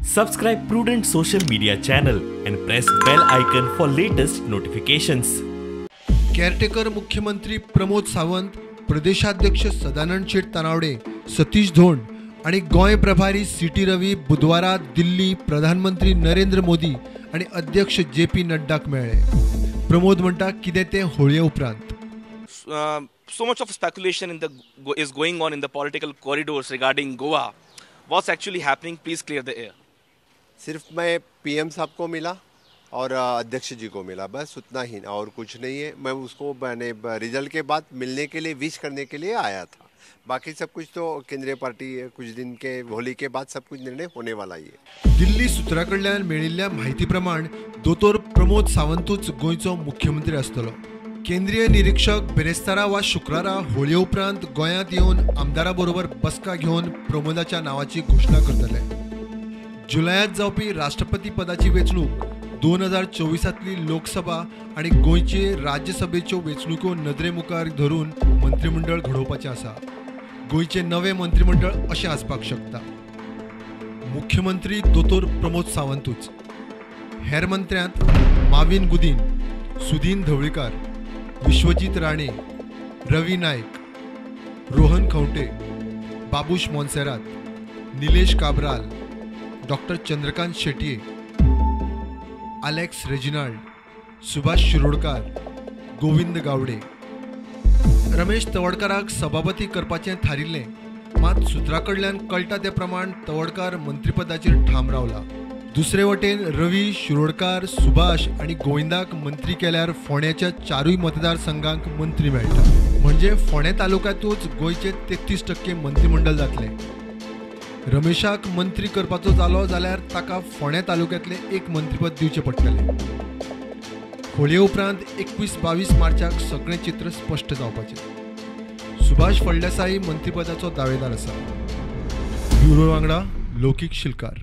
Subscribe Prudent social media channel and press bell icon for latest notifications. Caretaker मुख्यमंत्री प्रमोद सावंत, प्रदेशाध्यक्ष सदानंद शेट तानावडे, सतीश धोंड आणि गोंय प्रभारी CT. Ravi बुधवारा दिल्ली प्रधानमंत्री नरेंद्र मोदी आणि अध्यक्ष जे.पी. नड्डाक मेळ्ळे. प्रमोद म्हणटा कितें तें होळये उपरांत. So much of speculation is going on in the political corridors regarding Goa. What's actually happening? Please clear the air. सिर्फ मैं पीएम साहब को मिला और अध्यक्ष जी को मिला, बस उतना ही और कुछ नहीं है। मैं उसको मैंने रिजल्ट के बाद मिलने के लिए, विश करने के लिए आया था। बाकी सब कुछ तो केंद्रीय पार्टी कुछ दिन के होली के बाद सब कुछ निर्णय होने वाला ही है। दिल्ली सूत्रा कडल्यान मेळिल्ल्या म्हायती प्रमाण दोतोर प्रमोद सावंतूच गोंयचो मुख्यमंत्री आसतलो। केंद्रीय निरीक्षक बेरेस्तारा वा शुक्रारा होळये उपरांत गोंयांत येवन आमदारा बरोबर बसका घेवन प्रमोदाच्या नांवाची घोशणा करतले। जुलयांत जावपी राष्ट्रपती पदाची वेंचणूक, 2024तली लोकसभा आनी गोंयचे राज्यसभेच्यो वेंचणुको नदरे मुखार धरून मंत्रिमंडळ घडोवपाचें आसा। गोंयचें नवें मंत्रिमंडळ अशें आसपाक शकता। मुख्यमंत्री दोतोर प्रमोद सावंतूच, हेर मंत्र्यांत माविन गुदीन, सुदीन धवळीकार, विश्वजीत राणे, रवी नायक, रोहन खंवटे, बाबूश मोन्सेरात, निलेश काब्राल, डॉक्टर चंद्रकांत शेटये, आलेक्स रेजिनाल्ड, सुभाष शिरोडकार, गोविंद गावडे। रमेश तवडकाराक सभापती करपाचें थारिल्लें, मात सुत्रा कडल्यान कळटा ते प्रमाण तवडकार मंत्रीपदाचेर ठाम रावला। दुसरे वटेन रवी, शिरोडकार, सुभाष आनी गोविंदाक मंत्री केल्यार फोंड्याच्या चारूय मतदारसंघांक मंत्री मेळटा। म्हणजे फोंडें तालुक्यांतूच गोंयचे 33% मंत्रिमंडळ जातलें। रमेशाक मंत्री करपाचो जालो जाल्यार ताका फोंडें तालुक्यांतलें एक मंत्रीपद दिवचें पडटलें। होळये उपरांत 21-22 मार्चाक सगळें चित्र स्पश्ट जावपाचें। सुभाष फळदेसाई मंत्रीपदाचो दावेदार आसा। ब्युरो वांगडा लौकीक शिलकार।